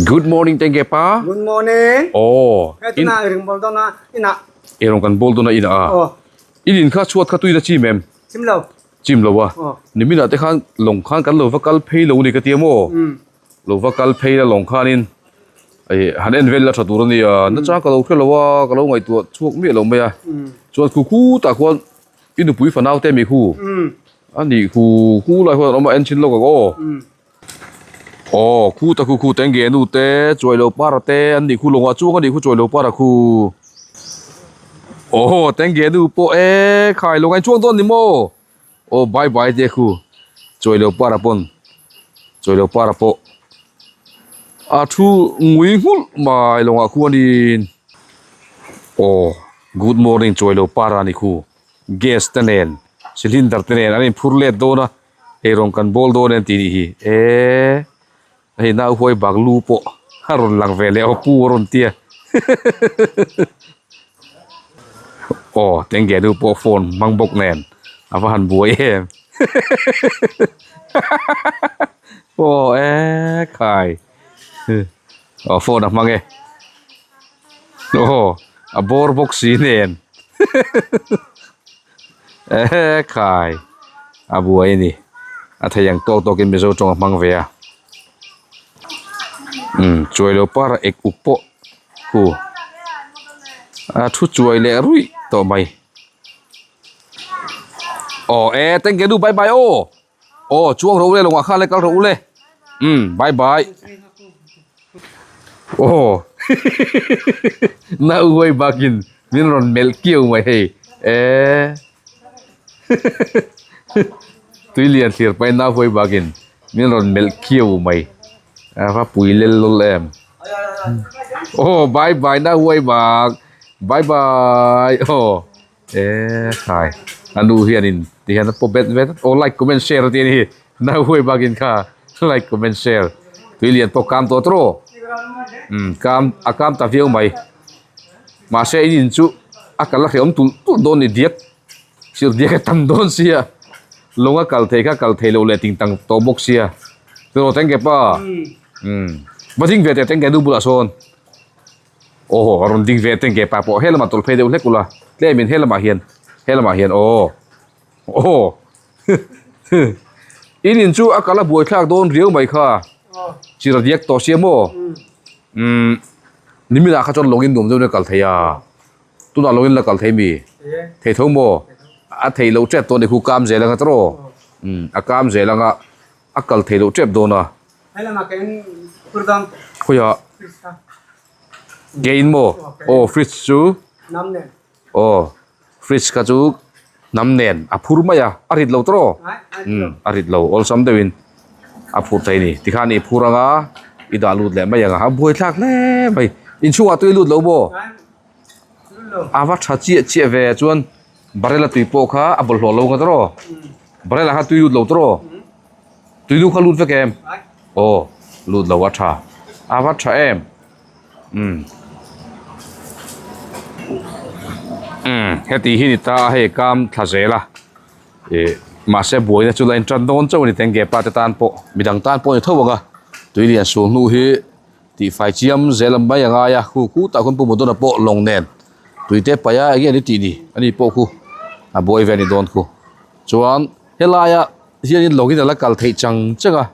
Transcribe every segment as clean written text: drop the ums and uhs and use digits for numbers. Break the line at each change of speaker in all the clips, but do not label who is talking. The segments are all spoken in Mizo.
Good morning tenge pa.
Good morning.
Oh.
He tuna ring bol dona ina.
Erong kan bol dona ina a.
Oh.
In in kha chhuat kha tuina chim em?
Chim lo.
Chim lo a.
Oh.
Nimina te khan long khan kan lo va kal phei lo ni ka tia maw?
Um.
Lo va kal phei la long khanin ei han en vel la tha tur ania. Na chang ka lo hre lo a, ka lo ngaihtuah chhuak miah lo mai a.
Um.
Chuan khu khu tah khuan i nupui fanau te mi khu.
Um.
A nih khu khu lai khuan an awm a en chin lawk ang aw.
Um.
Aw khu ta khu khu te nge nu te chuai lo para te an nih khu lawngah chuang a nih khu chuai lo para khu. Aw te nge nu pawh e khai lawngah in chuang dawn ni maw? Aw bye bye te khu chuai lo para pawn chuai lo para pawh a thu ngui nghulh mai lawngah khuanin aw good morning chuai lo para ni khu gas te nen cylinder te nen an inphur let dawn a eirawng kan bawl dawn em tih nih hi eee hei nau huai bak lu pawh a rawn lang ve leh aw pu a rawn tia aw tenge nu pawh phone hmang bawk nen a va han buai em aw eee khai aw phone a hmang e aw a bawr bawk si nen. Ehe khai a buai a ni a thei ang tawk tawkin mizo tawng a hmang ve a umm chuai lo par a ek uk pawh khu a thu chuai leh ruih tawh mai aw e thank you nu bye bye aw aw chuang rawh u le lawngah khan le kal rawh u le umm bye bye aw na uai bakin min rawn melh kiau mai hei eee tui lian thlir pahin nau huai bakin min rawn melh kiau mai a va pui lel lul em aw bye bye nau huai bak bye bye aw eee khai a nu hianin tihian a pawp bet vet aw like comment share a tih a ni nau huai bakin kha like comment share tui lian pawh kam tawh tawh umm kam a kam ta viau mai. Mahse in in chu a kal a hrehawm tulh tulh dawn ni diak chirh diak a tam dawn sia lawng a kal thei kha kal thei loh leh ting tang tawh bawk sia tiraw tengke pa umm va ding ve teh tengke nu bulah sawn aw a rawn ding ve tengke pa pawh helamah tawlh phei deuh hlek ula tlemin helamah hian helamah hian aw aw in in chu a kal a buaithlak dawn riau mai kha chirh diak tawh sia maw umm. Niminah kha chuan lawngin nuam deuhin a kal thei a, tunah lawngin la kal thei mi? Thei tho maw? A thei loh tep dawn ni khu kam zel anga tawrh aw? Umm a kam zel anga a kal thei loh tep dawn a. Khawiah? Ke in maw? Aw fridge chu aw fridge kha chu hnam nen a phur mai a, a rit lo tawrh aw? Umm a rit lo awlsam deuhin a phur thei a ni tikhan i phur anga i dah lut leh mai ang a a buaithlak hle mai inchhungah tui lut lo maw a va tha chiah chiah ve chuan barrel a tui pawh kha a bawlhhlawh lo nga tawrh aw barrel ah khan tui lut lo tawrh aw tui lu kha lut vek em aw lut lo a tha a va tha em. Umm umm heti hi ni ta a hei kam thla zel a ih mahse buaina chu la in tan dawn chauh a ni tengge pa te tan pawh midang tan pawh a ni tho ang a tui lian sul hnu hi tihfai chiam zel ang mai a ngai a khu khutah khawn pu Mudona pawh lawng nen tui te paih a enge an tih ni ani pawh khu a buai ve a ni dawn khu chuan helaia hianin lawngin a la kal theih chang chang a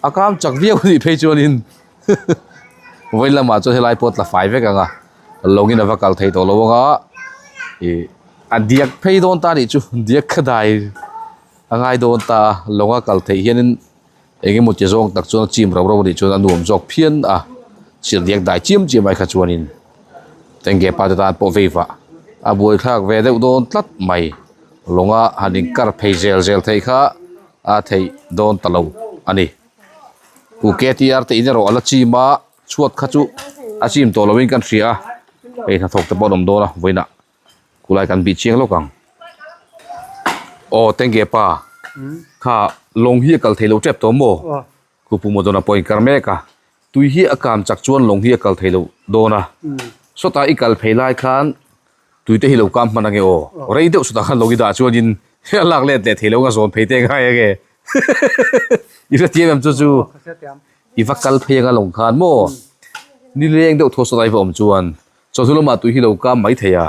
a kam chak viau a nih phei chuanin. Vawiin lamah chuan helai pawh tla fai vek ang a lawngin a va kal thei tawh lo ang a ih a diak phei dawn ta anih chu diak kha dai a ngai dawn ta a lawng a kal theih hianin eng emaw ti zawng tak chuan a chim rau rau anih chuan a nuam zawk phian a chirh diak dai chiam chiam ai kha chuanin enge pa te tan pawh vei vah a buaithlak ve deuh dawn tlat mai lawnga han inkar phei zel zel theih kha a theih dawn ta lo a ni. Ku KTR te in erawh a la chim a chhuat kha chu a chim tawh lovin kan hria a hei hnathawk te pawh an awm dawn a vawiinah khulai kan bih chiang lawk ang aw tengge pa kha lawng hi a kal thei lo tep tawh maw khu pu Modona pawh a inkar mek a tui hi a kam chak chuan lawng hi a kal thei lo dawn a sawtah i kal phei lai khan tui te hi lo kam hman ange aw rei deuh sawtah khan lawng i dah chuanin a lak let leh thei lo ang a zawn phei te ngai ange i hrethiam em chu chu. I va kal phei anga lawng khan maw nileng deuh thaw sawn a i va awm chuan chawhnu lamah tui hi lo kam mai thei a,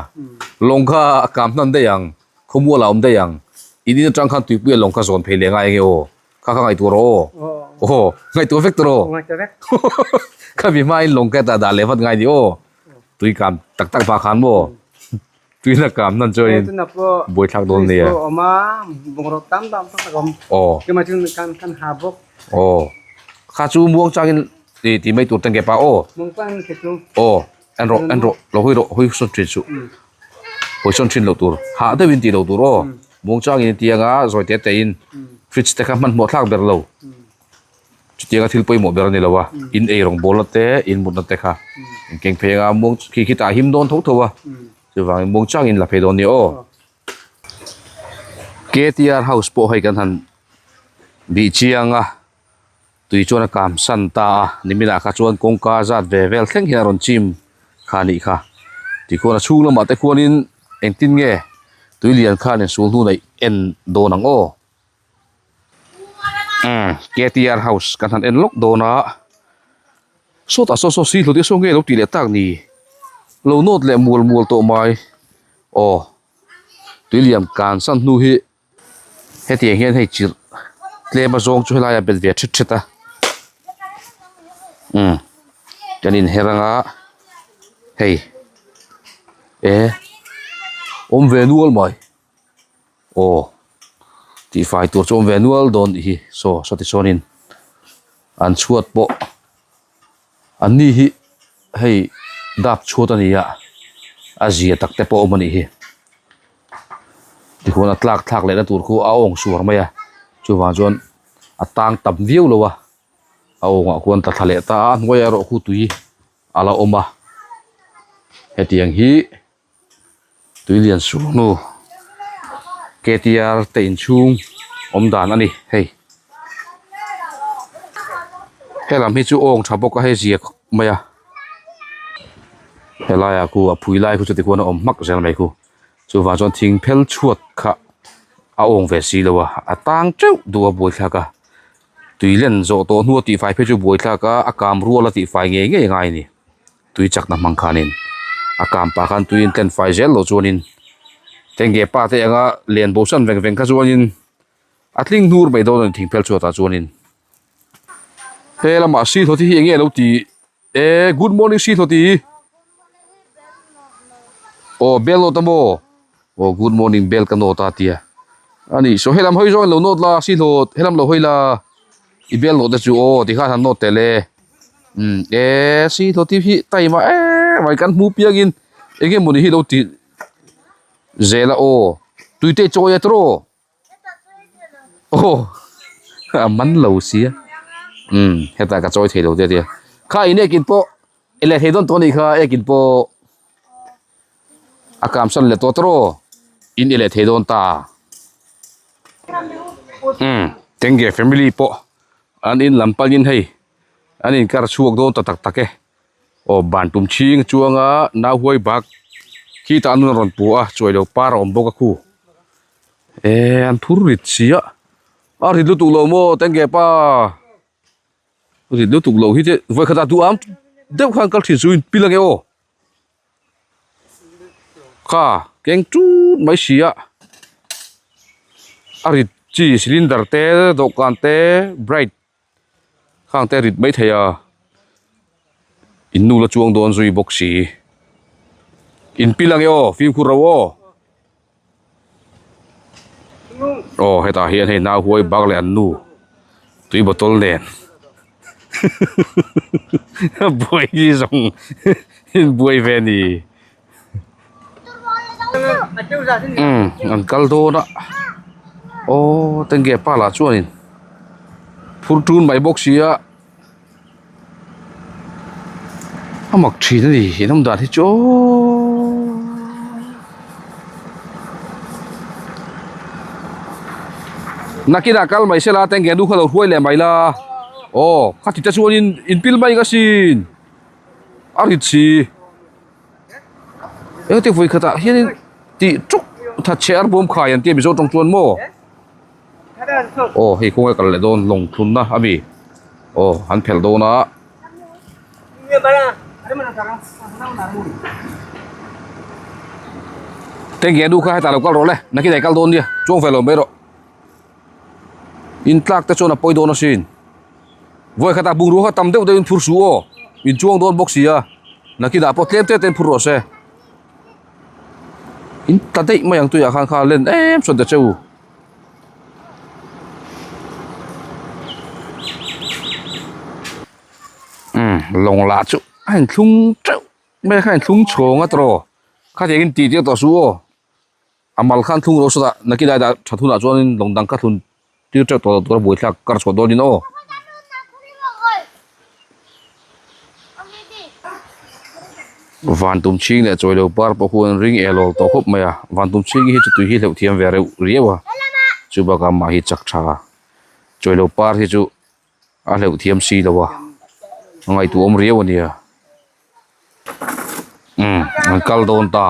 lawng kha a kam hnan daih ang, khawmual a awm daih ang, in in atang khan tuipuia lawng kha zawn phei leh ngai ange aw, kha kha ngaihtuah rawh aw, aw ngaihtuah vek tawh rawh, khami hmain lawng kha hetah dah leh vat ngai ni aw, tui kam tak tak vang khan maw. Tuina kam nan chuanin buaithlak dawn nia. Aw. Aw. Kha chu muang changin ti ti mai tur teng ke pa aw. Aw. En rawh en rawh lo hawi rawh hawi sawn thin suh. Hawi sawn thin loh tur. Hah deuhin tih loh tur aw. Muang changin ti anga zawi te te in fridge te kha hmanhmawh thlak ber lo. Chutianga thil pawimawh ber a ni lo a, in ei rawng bawlna te, in mutna te kha in keng phei anga muang khi khi tah a him dawn tho tho a, chuvangin muang changin la phei dawn nia aw. KTR house pawh hei kan han bih chiang a, tui chuan a kam san ta a, niminah kha chuan kawngka zat ve vel thleng hian a rawn chim kha a nih kha. Tikhuan a chhung lamah te khuanin engtin nge tui lian khan insul hnu neih en dawn ang aw. Umm KTR house kan han en lawk dawn a sawtah saw saw si hlawt hi saw nge lo tih leh tak ni lo nawt leh mual mual tawh mai aw tuilian kan san hnu hi hetiang hian hei chirh tlem a zawng chu helai ah bet ve thet thet a umm kan inher anga hei e awm ve nual mai. Aw tihfai tur chu awm ve nual dawn tih hi saw saw ti chuanin an chhuat pawh an ni hi hei dap chhuat a ni a a zia tak te pawh a awm a nih hi tikhuan a tlak thlak leh na tur khu a awng suar mai a chuvang chuan a tang tam viau lo a a awngah khuan tla thla leh ta a a hnuaiah erawh khu tui a la awm a hetiang hi. Tuilian suhnu KTR te inchhung awm dan a ni hei helam hi chu awng tha bawk a hei zia khawp mai a helaiah khu a phui lai khu chuti khuan a awm hmak zel mai khu chuvang chuan thing phel chhuat kha a awng ve si lo a a tang teuh duh a buaithlak a tui len zawh tawh hnua tihfai phei chu buaithlak a a kam rual a tihfai ngei ngei a ngai a ni. Tui chakna hmang khanin a kam pah khan tui in tlen fai zel loh chuanin tenge pa te anga len bo san veng veng kha chuanin a tling hnur mai dawn a ni thingphel chhuatah chuanin he lamah si hlawti hi enge lo ti e good morning si hlawti aw bel nawt a maw aw good morning bel ka nawt a tia ani saw helam hawi zawng in lo nawt la si hlawt helam lo hawi la i bel nawt te chu aw tikhan han nawt tel e. Umm e si hlawh tih hi taima em mai kan hmu piang in eng emawni hi lo tih zel a aw tuite chawi a tawh aw a man lo sia umm hetah ka chawi thei lo te a tia kha in ekin pawh i leh thei dawn tawh a nih kha ekin pawh a kam san leh tawh tawh in i leh thei dawn ta umm tenge family pawh an in lam panin hei. An inkar chhuak dawn ta tak tak e. Aw ban tum chhing chuanga nau huai bak khitah an rawn pu a chuai lo par a awm bawk a khu. E an phur rit si a, a rit lutuk lo maw tenge pa rit lutuk lo hi te vawikhat ah duh am deuh khan kal thin chu in pil ange aw. Kha keng tut mai si a a rit chi cylinder te dawhkan te bright. Khang te a rit mai thei a, in nu la chuang dawn zui bawk si. In pil ang e aw, fimkhur ro aw. Aw hetah hian hei nau huai bak leh an nu tui bottle nen buai hi zawng in buai ve a ni. Umm an kal dawn a aw tenge pa lah chuanin phur tun mai bawk si a a mak thin a ni in awm dan hi chu aww nakinah kal mai sela tenge nu kha lo hruai leh mai la aw khati te chuanin in pil mai ang asin a rit si. Eng te vawi khatah hianin tih tuk that chhe ar bawm khai an tia Mizo tawng chuan maw? Aw hei khawnge kal leh dawn lawng thlunna a mi. Aw an phelh dawn a. Tengge nu kha hetah lo kal rawh le nakin ah i kal dawn nia chuang ve lo mai rawh. In tlak te chuan a pawi dawn asin. Vawi khatah bungrua kha tam deuh deuhin phur suh aw. In chuang dawn bawk si a. Nakinah pawh tlem te te in phur rawh se. In tla daih mai ang tuiah khan kha len em sawn ta che u. Umm lawng lah chu a inthlung teuh mai a kha a inthlung chhawng a tawh khatiang in tih tir tawh suh aw a mal khan thlung rawh sawtah nakinah dah that hunah chuanin lawng dang kha thlun tir teuh tawh loh tur a buaithlak kar chhuah dawnin aw. Van tum chhing leh chawi lo par pawh khu an ring el awl tawh khawp mai a van tum chhing hi chu tui hi hleuh thiam ve reuh riau a chu bakah mah hi chak tha a chawi lo par hi chu a hleuh thiam si lo a a ngaihtuah awm riau a nia umm an kal dawn ta.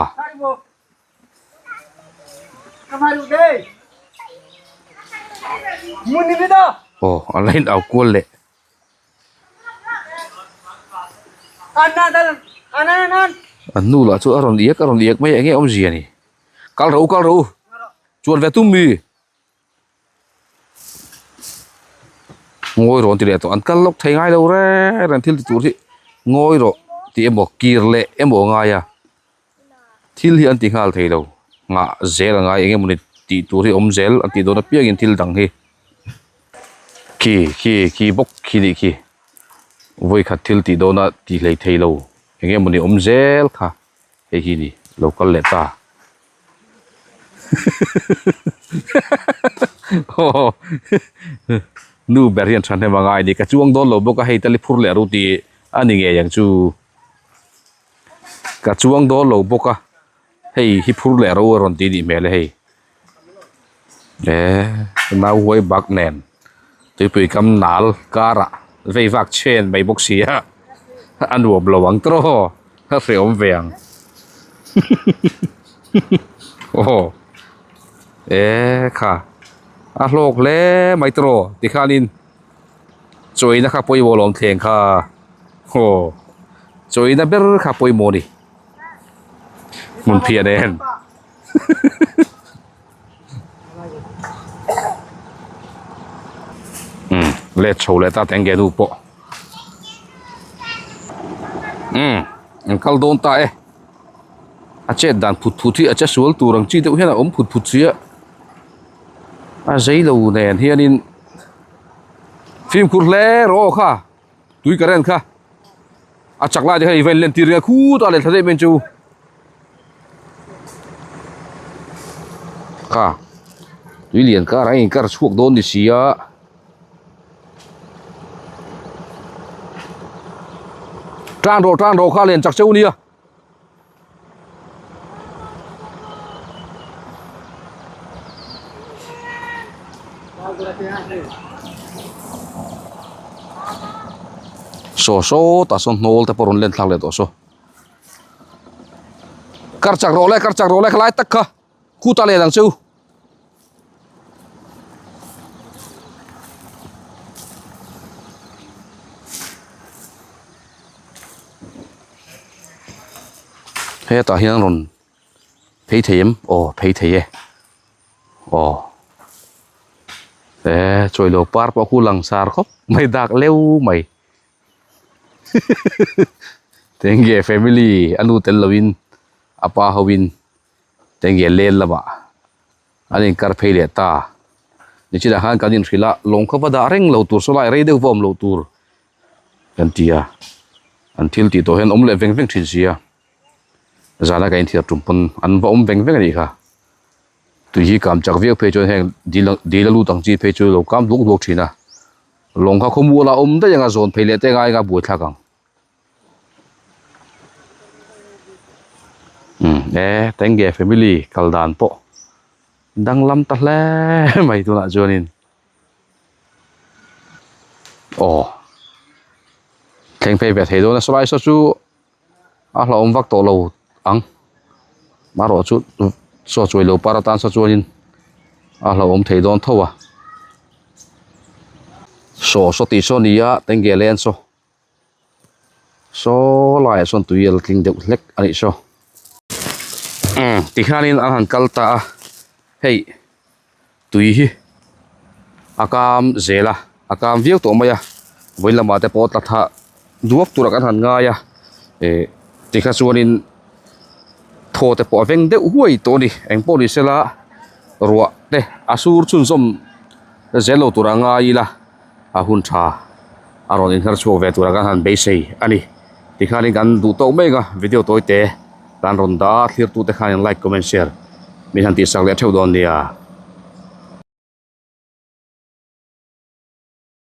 Aw a la in au kual leh. An nu lah chu a rawn iak a rawn iak mai a enge awmzia ni kal rawh u kal rawh u chuan ve tum mi ngawi rawh an ti leh tawh an kal lawk thei ngai lo reng reng thil ti tur hi ngawi rawh tih emaw kir leh emaw a ngai a thil hi an ti nghal thei lo nghah zel a ngai eng emawni tih tur hi awm zel an tih dawn apiangin thil dang hi khi khi khi bawk khi nih khi vawikhat thil tih dawna tih hlei thei lo eng emawni awm zel kha hei hi ni lo kal leh ta aw nu ber hian thahnem a ngai ni ka chuang dawn lo bawk a hei tal i phur leh ru tih a ni ngei ang chu. Ka chuang dawn lo bawk a hei hi phur leh ro a rawn ti nih hmel e hei eh nau huai bak nen tuipui kam nal karah vei vak chen mai bawk si a a nuam lo ang tawh a hrehawm ve ang aw eh kha a hlawk hle mai tawh tikhanin. Chawina kha pawimawh lawm thleng kha aw chawina ber kha pawimawh a ni hmun phiah nen umm let chho leh ta teng ge nu pawh umm an kal dawn ta e a chet dan phut phut hi a che sual tur ang chi deuh hian a awm phut phut si a a zei lo nen hianin. Fimkhur hle rawh aw kha tui current kha a chak lai te khan i va in len tir ringawt khut a leh thla daih mai ang che u kha tui lian kar a in kar chhuak dawn ni si a tan rawh tan rawh kha len chak che u nia. Saw saw tah sawn hnawl te pawh rawn len thlak leh tawh saw kar chak rawh le kar chak rawh le khalai tak kha khuta len ang che u. Hetah hian rawn phei thei em aw phei thei e aw e chawilo par pawh khu lang sar khawp mai dak leu mai tenge family a nu tel lovin a pa hovin tenge len lamah an inkar phei leh ta nichinah khan kan inhrilh a lawng kha va dah reng lo tur saw lai rei deuh va awm loh tur. Kan ti a, an thil tih tawh hian awm leh veng veng thin si a, zana ka inthiar tum pawn an va awm veng veng a nih kha. Tui hi kam chak viau phei chuan heng dil dil a lut ang chi phei chu lo kam duak duak thin a, lawng kha khawmual a awm daih ang a zawn phei leh te ngai anga buai thlak ang. Umm e tenge family kal dan pawh danglam ta hle mai tunah chuanin. Aw thleng phei ve thei dawn a sawlai saw chu a hlauhawm vak tawh lo ang marawh chu saw chuai lo par atan saw chuanin a hlauhawm thei dawn tho a. Saw saw tih saw nia tengge len saw saw laiah sawn tui a la tling deuh hlek a nih saw umm tikhianin an han kal ta a hei tui hi a kam zel a a kam viau tawh mai a vawi lamah te pawh tla thah duak turah kan han ngai a eh tikha chuanin thaw te pawh a veng deuh huai tawh a ni engpawh ni sela ruah te a sur chhunzawm zel lo tura ngai ila a hun tha a rawn inher chhuak ve tura kan han beisei a ni tikhanin kan duh tawk mek a video tawi te kan rawn dah a thlir tute khanin like comment share min han tihsak leh theuh dawn nia.